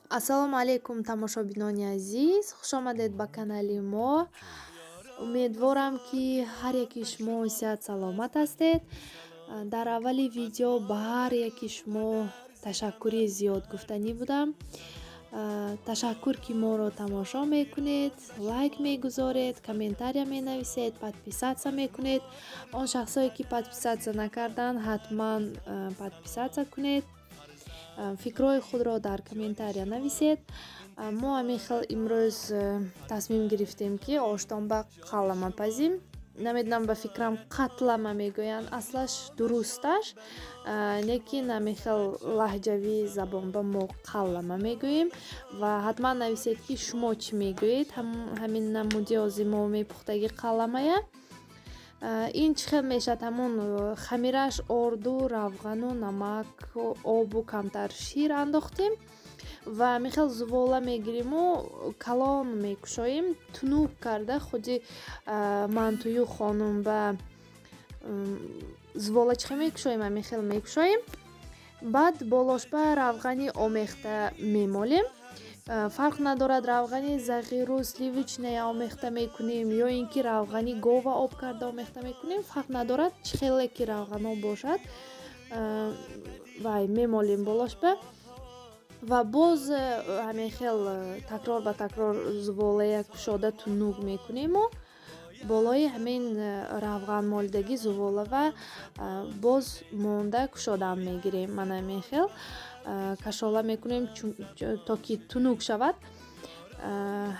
Ассалому алайкум, тамошобинони азиз, хуш омадед ба канали мо. Умедворам, ки ҳар яки шумо сиҳат саломат ҳастед. Дар аввали видео ба ҳар яки шумо ташаккури зиёд гуфтанӣ будам. Ташаккур, ки моро тамошо мекунед, лайк мегузоред, комментария менависед, подписаться мекунед. Он шахсое, ки подписаться накарданд, ҳатман подписаться кунед. Фикрҳои худро дар комментария нависед. Мо ҳамин хел имрӯз тасмим гирифтем, ки оштонба қалама пазим. Намедонам, ба фикрам, қатлама мегӯянд аслаш, дурусташ, лекин ҳамин хел лаҳҷавии забон ба мо қаллама мегӯем. Ва ҳатман нависед, ки шумо чӣ мегӯед ҳамин намуди ҳозир мо мепухтаги қалламая. Ин чӣ хел мешавад? Ҳамон хамираш орду, равғану намак, обу камтар шир андохтем ва ҳамин хел зувола мегириму калон мекушоем, тунук карда, худи мантую хонум ба зувола чӣ хел мекушоем, ҳамин хел мекушоем. Баъд болошба равғани омехта мемолем. Фарқ надорад, равғани зағиру сливочная омехта мекунем ё ин ки равғани гова об карда омехта мекунем, фарқ надорад, чӣ хеле ки равғано бошад, вай мемолем болошба. Ва боз ҳамин хел такрор ба такрор зуволая кушода тунук мекунему болои ҳамин равған молидагӣ зуволава боз монда кушодан мегирем. Мана ҳамин хел кашола мекунем, то ки тунук шавад.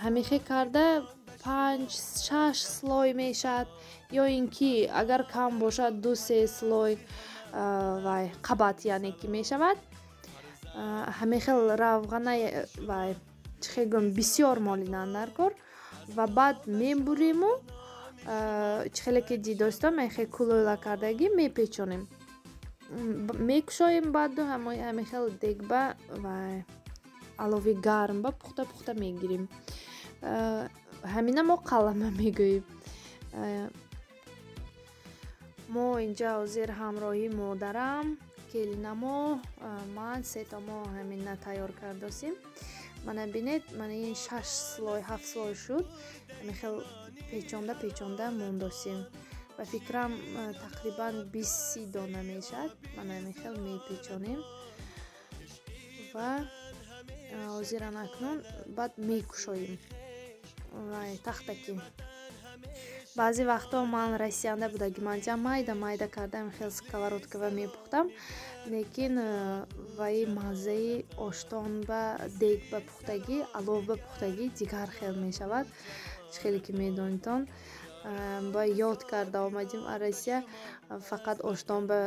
Ҳамин хел карда панҷ, шаш слой мешавад, ё ин ки агар кам бошад, ду, се слой, вай қабат, яъне ки мешавад. Ҳамин хел равғана, вай, чӣ хел гӯям, бисёр молидан дар кор. Ва баъд мебурему, чӣ хеле ки дидостам, ҳамин хел кулӯла кардагӣ мепечонем, мекушоем. Баъду ҳамин хел дегба ва алови гармба пухта пухта мегирем. Ҳамина мо қалама мегӯем. Мо инҷа ҳозир ҳамроҳи модарам, келинамо, ман сето мо ҳамина тайёр кардосем. Мана бинед, мана ин шаш слой, ҳафт слой шуд. Ҳамин хел печонда печонда мондосем. Ба фикрам, тақрибан 20-30 дона мешавад. Мана ҳамин хел мепечонем ва ҳозиран акнун баъд мекушоем вай тахтаки. Баъзе вақтҳо ман Россиянда будагӣ, манҷам майда майда карда ҳамин хел сковородкава мепухтам, лекин ваи маззаи оштон ба дег ба пухтагӣ, алов ба пухтагӣ дигар хел мешавад. Чӣ хеле ки медонитон, ба ёд карда омадем аз Россия, фақат оштон ба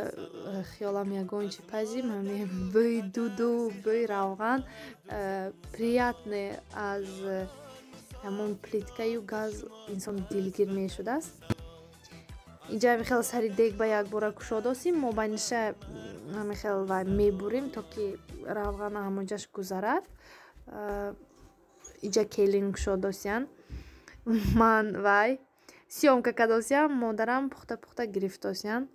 хиёлам ягон чи пазим, ҳамин бӯи дуду бӯи равған приятне, аз ҳамон плиткаю газ инсон дилгир мешудааст. Инҷа ҳамин хел сари дег ба якбора кушодосим, мо баниша ҳамин хел вай мебурем, то ки равғана ҳамонҷаш гузарад. Инҷа келин кушодосиян, ман вай съёмка кардосиям, модарам пухта пухта гирифтосиян.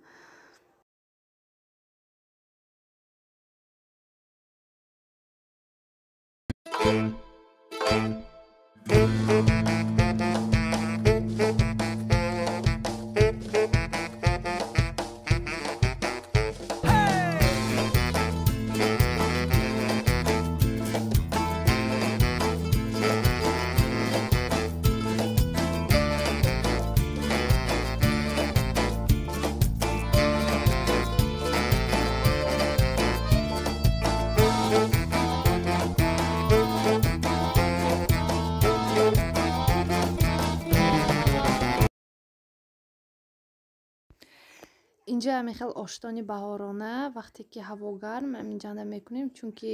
Инҷа ҳамин хел оштони баҳорона, вақте ки ҳаво гарм, ҳаминҷанда мекунем, чунки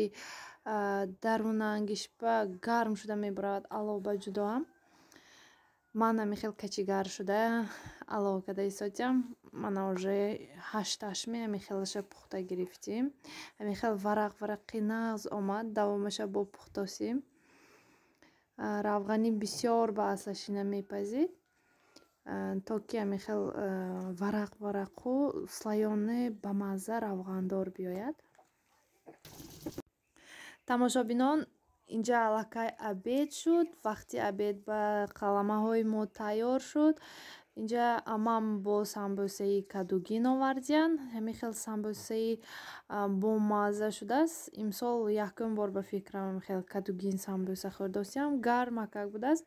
дарунангишба гарм шуда мебаравад алова ҷудоам. Ман ҳамин хел качигар шуда алов карда истодиам. Мана уже ҳашташми ҳамин хелаша пухта гирифтем. Ҳамин хел варақ варақи нағз омад, давомаша бо пухтосем. Равғани бисёр ба аслашина мепазид, то ки ҳамин хел варақ варақу слоёни бамазза равғандор биёяд. Тамошобинон, Инҷа аллакай обед шуд. Вақти обед ба қаламаҳои мо тайёр шуд. Инҷа амам бо самбӯсаи кадугин овардиянд. Ҳамин хел самбӯсаи бомазза шудааст. Имсол якум бор ба фикрам ҳамин хел кадугин самбӯса хӯрдостиам. Гармакак будааст.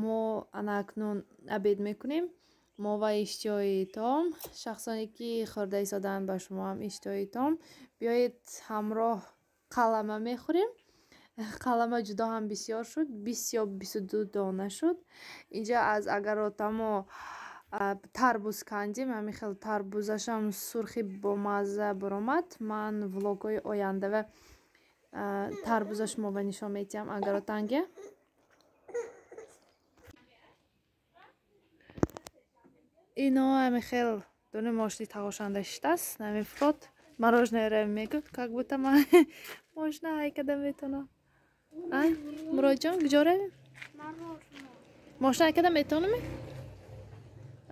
Мо ана акнун обед мекунем. Мо ва иштиҳои том. Шахсоне ки хӯрда истодаанд, ба шумо ҳам иштиҳои том. Биёед, ҳамроҳ қалама мехӯрем. Қалама ҷудо ҳам бисёр шуд, 20 ё 22 дона шуд. Инҷа аз агаротамо тарбуз кандим. Ҳамин хел тарбузашам сурхи бомазза баромад. Ман влогҳои ояндава тарбуза шумо ба нишон метиҳам агаротанге. Ино ҳамин хел дони мошини тағошанда шиштааст, намефурод. Мороженое мегӯфт, как будто ман мошина ҳай карда метавонам. Ай, Муроҷон, куҷо равем? Мошина ҳай карда метавонам?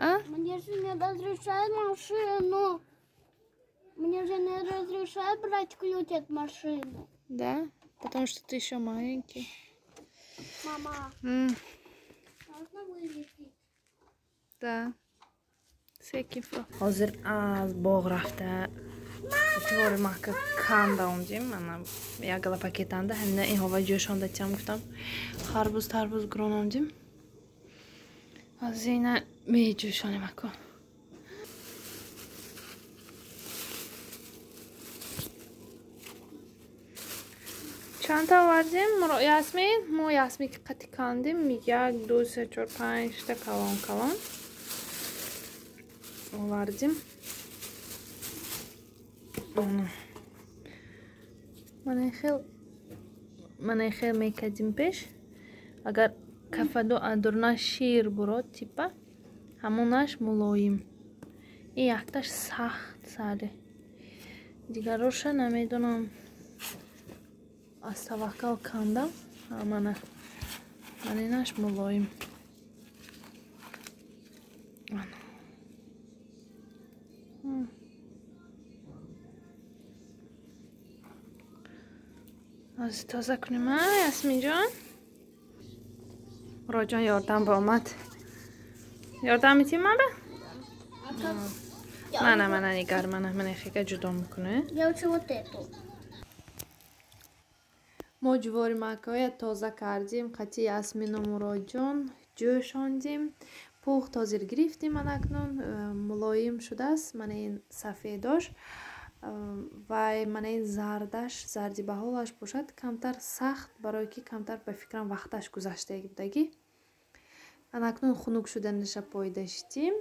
А? Мне же не разрешают машину. Мне же не разрешают брать ключ от машины. Да? Потому что ты еще маленький. Мама, можно вылететь? Да. Ҳозир аз боғ рафта ҷувори маҳка канда омдем. Ана як гала пакетанда ҳамина инҳова ҷӯшонда тиям гуфтам. Харбуз тарбуз гирон омдем. Ҳозир ина меҷӯшонем ако. Чандта овардем? Ясмин? Мо Ясмин ки қати кандем. 1, 2, 3, 4, 5 та калон калон овардем. Мана хел мекардим пеш. Агар кафаду адурна шир бурод типа, ҳамонаш мулоим. Ин якташ сахт саре. Дигароша намедонам. Аз таваккал кандам. Мана инаш мулоим. Аз тоза кунем, а, Ясминҷон? Муроҷон ёрдам ба омад. Ёрдам метиҳӣ ман ба? Мана, мана нигар, мана, мана хека ҷудо мекунӣ. Я лучше вот эту. Мо ҷувори маккаҳоя тоза кардем, қати Ясмину Муроҷон ҷӯшондем. Пухт ҳозир гирифтем, ана акнун мулоим шудааст. Мана ин сафедош вай, мана ин зардаш, зарди баҳолаш бошад камтар сахт, барое ки камтар ба фикрам вақташ гузаштаги будагӣ. Ана акнун хунук шуданаша пойда шитем.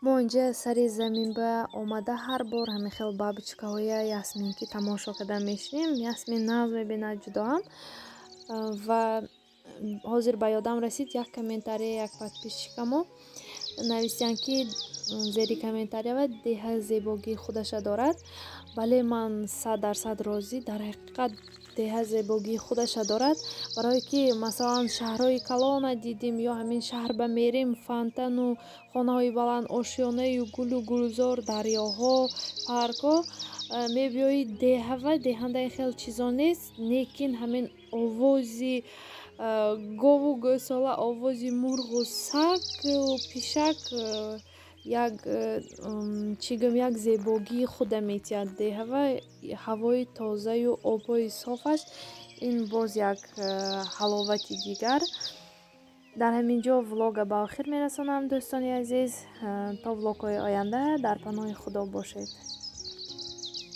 Мо инҷа сари замин ба омада ҳар бор ҳамин хел бабочкаҳоя Ясмин ки тамошо карда мешинем. Ясмин нағз мебинад ҷудоам. Ва ҳозир ба ёдам расид як комментария як подписчикамо нависиянд, ки зери комментариява деҳа зебогии худаша дорад. Бале, ман 100% розӣ. Дар ҳақиқат деҳа зебогии худаша дорад, барое ки масалан шаҳрҳои калона дидим ё ҳамин шаҳр ба мерем, фонтану хонаҳои баланд, ошёнаю гулу гулзор, дарёҳо, паркҳо. Мебиёӣ деҳава, деҳандаи хел чизо нест, лекин ҳамин овози гову гӯсола, овози мурғу сагу пишак як чӣ гӯям, як зебогии худа метиҳад деҳава. Ҳавои тозаю обҳои софаш ин боз як ҳаловати дигар. Дар ҳамин ҷо влога ба охир мерасонам, дӯстони азиз. То влогҳои оянда дар паноҳи Худо бошед.